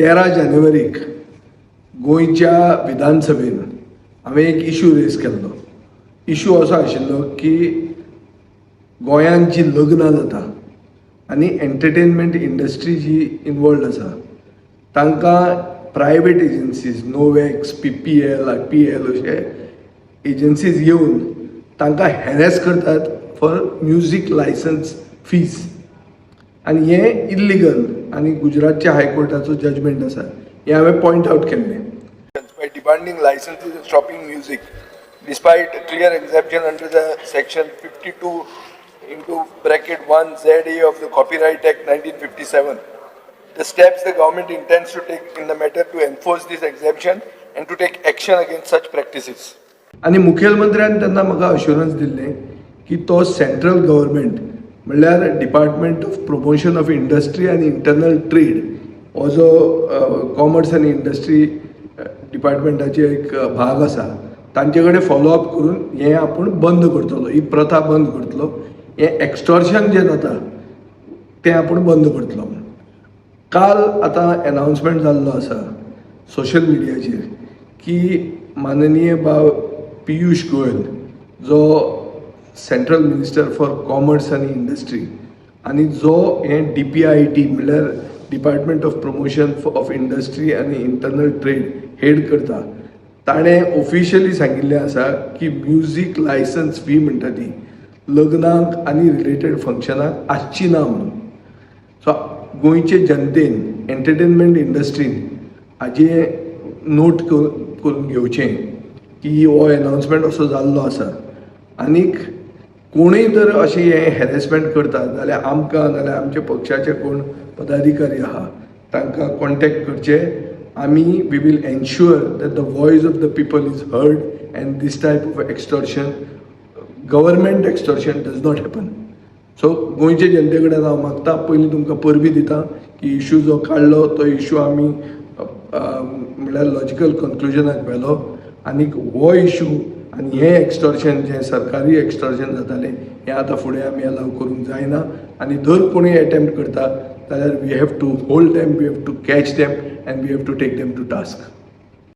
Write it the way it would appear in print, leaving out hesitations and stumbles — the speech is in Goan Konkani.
13 जानेवारीक गोंयच्या विधानसभेन हांवें एक इशू रेज केल्लो. इशू असो आशिल्लो की गोंयांत जी लग्नां जाता आनी एंटरटेनमेंट इंडस्ट्री जी इनवॉल्ड आसा, तांकां प्रायवेट एजन्सीज, नोवेक्स, पीपीएल, आयपीएल अशे एजन्सीज येवन तांकां हॅरेस करतात फॉर म्युजीक लायसन्स फीज आनी हें इल्लिगल आनी गुजरातच्या हायकोर्टाचो जजमेंट आसा, हें हांवें पॉयंट आउट केल्लें. By demanding licenses and stopping music, despite a clear exemption under the section 52 into bracket 1 ZA of the Copyright Act 1957. The steps the government intends to take in the matter to enforce this exemption and to take action against such practices. आनी मुखेलमंत्र्यान तेन्ना म्हाका अश्युरन्स दिल्लें की तो सेंट्रल गव्हर्मेंट म्हणल्यार Department of Promotion of Industry आनी इंटरनल ट्रेड, हो जो कॉमर्स आनी इंडस्ट्री डिपार्टमेंटाचे एक भाग आसा, तांचे कडेन फॉलो अप करून हें आपूण बंद करतलो, ही प्रथा बंद करतलो, हें एक्स्टॉर्शन जें जाता तें आपूण बंद करतलो म्हूण. काल आतां एनावन्समेंट जाल्लो आसा सोशल मिडियाचेर की माननीय बाब पियूष गोयल, जो सेंट्रल मिनिस्टर फॉर कॉमर्स आनी इंडस्ट्री आनी जो हें डीपीआयटी म्हणल्यार Department of Promotion of Industry आनी इंटरनल ट्रेड हेड करता, ताणें ऑफिशियली सांगिल्लें आसा की म्युजीक लायसन्स फी म्हणटा ती लग्नाक आनी रिलेटेड फंक्शनाक आसची ना म्हणून. सो गोंयचे जनतेन, एंटरटेनमेंट इंडस्ट्रीन हाजें नोट करून घेवचें की हो एनावन्समेंट असो जाल्लो आसा. आनीक कोणूय जर अशें हें हॅरेसमेंट करता जाल्यार आमकां नाल्यार आमच्या पक्षाचे कोण पदाधिकारी आहा तांकां कॉन्टेक्ट करचे. आमी we will ensure that the voice of the people is heard and this type of extortion, government extortion, does not happen. So गोंयचे जनते कडेन हांव मागता, पयलीं तुमकां परबीं दिता की इशू जो काडलो तो इशू आमी म्हणल्यार लॉजिकल कन्क्लुजनाक व्हेलो आनीक हो इशू आनी हें एक्स्टॉर्शन जें सरकारी एक्स्टॉर्शन जातालें, हें आतां फुडें आमी अलाव करूंक जायना. आनी जर कोणूय एटेम्प्ट करता जाल्यार we have to hold them, we have to catch them and we have to take them to task.